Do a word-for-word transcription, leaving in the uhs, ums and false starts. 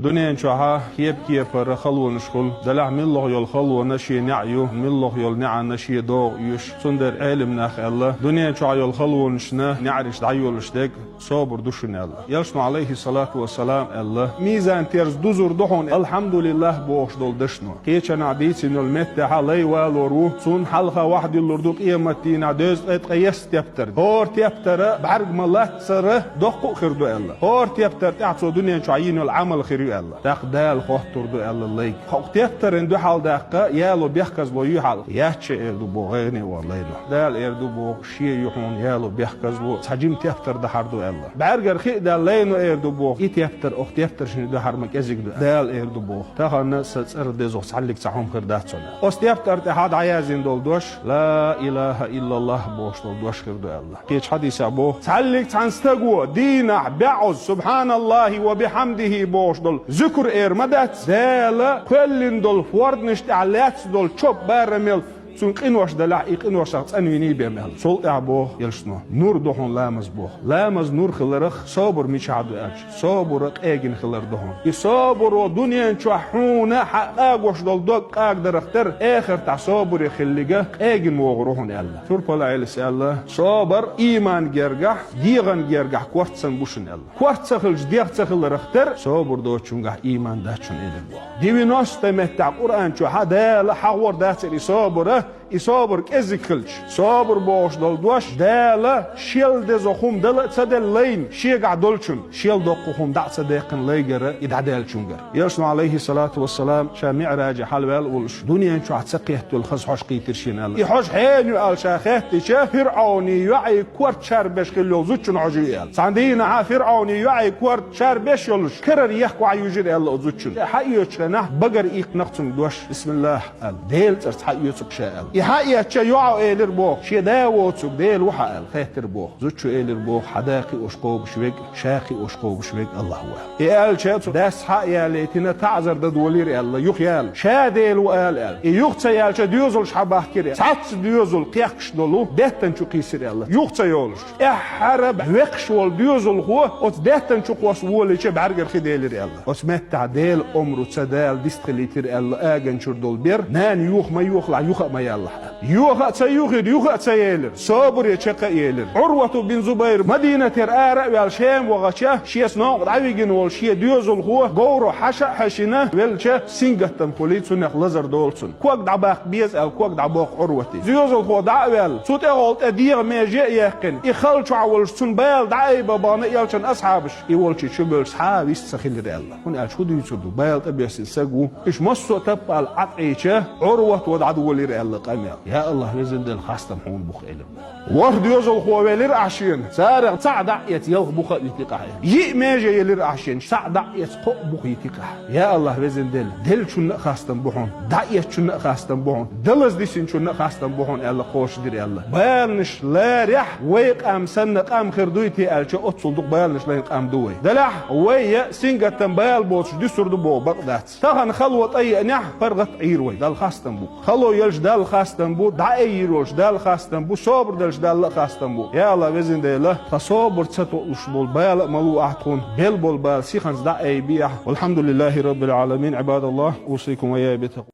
Дуьнен чохь кеп-кепара халонаш хуьлу, делахь милла йолу халонан шен неӀ ю, милла йолу неӀан шен догӀа оьшу. Цундела Ӏелам наха аьлла, дуьнен чохь йолу халонашна неӀарш дӀайолуш дерг собар ду шуна аьлла. Элчано, Ӏалайхи салату ва салам, аьлла: «Мизан терза дузур ду хьуна, алхьамдулиллахӀ бохуш долу дашно». Кхечанхьа дийцина йолу меттехь лай валор ву, цунна хьалха охьадиллур ду къематдийнахь дезткъе ткъайесна тептар. ХӀора тептара бӀаьрг ма-лаццара доккха а хир ду аьлла. ХӀора тептар тӀехь цо дуьнен чохь йина йолу Ӏамал хир ю аьлла. ТӀаккха Дала хоттур ду аьлла лайга. Хьо кху тептаран дуьхьал даккха яло бехказло юй хьалха? Яц ша, эр ду боху гӀайгӀане ван лайно. Дала эр ду боху: «Шен ю хьуна яло бехказло, цхьа жима тептар дахьар ду», аьлла. БӀаьргара хи а даьлла лайно эр ду боху: «И тептар, оха тептаршна дуьхьар ма кӀезиг ду». Дала эр ду боху: «Тахана сан цӀера дезох цхьаллиг цхьа хӀума хир дац хьуна». Оцу тептар тӀехь дӀаяздина долу дош «Ла илахӀа иллаллахӀ» бохуш долу дош хир ду аьлла. Кхечу хьадисехь боху: «Цхьаллиг цхьана стаго дийнахь бӀозза «СубхьаналлахӀи ва бихьамдихӀи» бохуш долу зуькар эр ма дац, Дала кхоьллина долу форданаш тӀехь лаьцна долу чоп барамел цуьнан къинош делахь, и къиношах цӀанвиний бен мел». Цул тӀаьхьа боху Элчано: «Нур ду хьуна ламаз», боху. Ламаз нур хиларх собар мичахь ду аьлча, собар къегина хилар ду хьуна. И собаро дуьнен чохь хьуна хьан къагош долу дог къагдарх тера, эхартахь собаре хилларг къегина вогӀур ву хьуна аьлла. Турпала Ӏелас аьлла: «Собар ийман гергахь, дегӀан гергахь корта санна бу шуна», аьлла. Корта ца хилча, дегӀ ца хиларх тера, собар доцучуьнгахь ийман дац шуна, элира боху. Девяносто меттехь Къуръан чохь Дала хьахор дацара и собар, и собар кӀезиг хилча. Собар бохуш долу дош Дала шел дезо хӀума дала а ца делла лайна, шегахь долчун, шел доккха хӀума дӀа а ца даьккхина лайгара и дӀадаьллачуьнгара. Элчано, Ӏалайхи салату ва салам, ша МиӀражехь хьалаваьлла волуш, дуьнен чохь ца кхетта йолу хаза хьожа кхийтира шена аьлла. И хьожа хьенан ю аьлла ша хаьттича, ФирӀавнан йоӀе корта чарбеш хилла йолу зудчун хьожа ю аьлла. Цхьана дийнахьа ФирӀавнан йоӀе корта чарбеш йолуш, карара ехка охьаюьжира аьлла оцу зудчун. Хьаоьцучу хенахь багара иккхина цуьнга дош: «БисмиллахӀ», аьлла. Делан цӀарца хьаоьцу-кх ша аьлла. И хьаэцча, йоӀа элира боху: «Шен да воцург Дела ву хьан?» аьлла, хаьттира боху. Зудчо элира боху: «Хьан да кхиош кхобуш верг, ша кхиош кхобуш верг АллахӀ ву», аьлла. И аьлча, цу дас хьа а ялийтина, таӀзар дан долийра аьлла, юха яла: «Ша Дела ву», ала аьлла. И юха ца яьлча, доьзалш хьабахкира аьлла. Цхьацца доьзал кхехкаш долу беттан чу кхийсира аьлла, юха ца йолуш. ТӀаьххьара векхаш волу доьзалхо оцу беттан чу кхосса волийча, бӀаьргара хи делира аьлла. Оцу меттехь Делан омру ца Дала дистхилийтира аьлла, аганчуьра долу бер нана юха ма йохалахь, юха а ма яллахь аьлла. Йоха а ца юхийра, юха а ца елира, собаре чекх а елира. Ӏурвату бин Зубайр Мадинатера ара а ваьлла Шема вахча, шеца новкъа дӀавигина волу шен доьзалхо говро хьаша а хьаьшина велча, сингаттам хуьлий, цунах лазар долу цунна. Ког дӀабаккха беза аьлла, ког дӀабоккху Ӏурвате. Доьзалхо дӀа а ваьлла, цу тӀехула тӀе дегӀан меже а яьккхина, и хала чохь волуш цунна бала дӀа а айбина бахна элчан асхьабаш, и волчу чу бевлча цхьа а вист ца хилира аьлла. ХӀунда аьлча хӀун дуьйцур ду, бала тӀебоьссина саг ву. Уьш массо а таппа аьлла Ӏад Ӏийча, Ӏурват вада дӀадолийра аьлла къамел. Я АллахӀ, везан Дела, хастам хьуна бу-кх, элира боху. ВорхӀ доьзалхо велира ахь шена, царах цхьаъ дӀа а эцна, ялх буха а йитира ахь. Йиъ меже елира ахь шена, цхьаъ дӀа а эцна, кхоъ буха йитира ахь. Я АллахӀ, везан Дела, деллачунна а хастам бу хьуна, дӀаэцначунна а хастам бу хьуна, далаза дисинчунна а хастам бу хьуна аьлла, кхочушдира аьлла. Баланаш ларехь вай къам санна къам хир дуй те аьлча, оццул дукха баланаш лайна къам ду вай. Делахь вай я сингаттам бала боцуш дуьсур ду боху бакъ дац. Тахана хало тӀееанехь, паргӀат а Ӏийр вай. Далла хастам бу. Хало елча Далла хастам бу, дӀаайъийр волчу Далла хастам бу, собар делча Далла а хастам бу. Я АллахӀ, везан Дела, тхан собар ца тоъуш болу бала а ма луъахь тхуна, бел болу бала сиханца дӀаайбехь. Валхьамдулиллахи Раббил Ӏаламин, Ӏибадаллахь, усикум ва ияйя битакъва.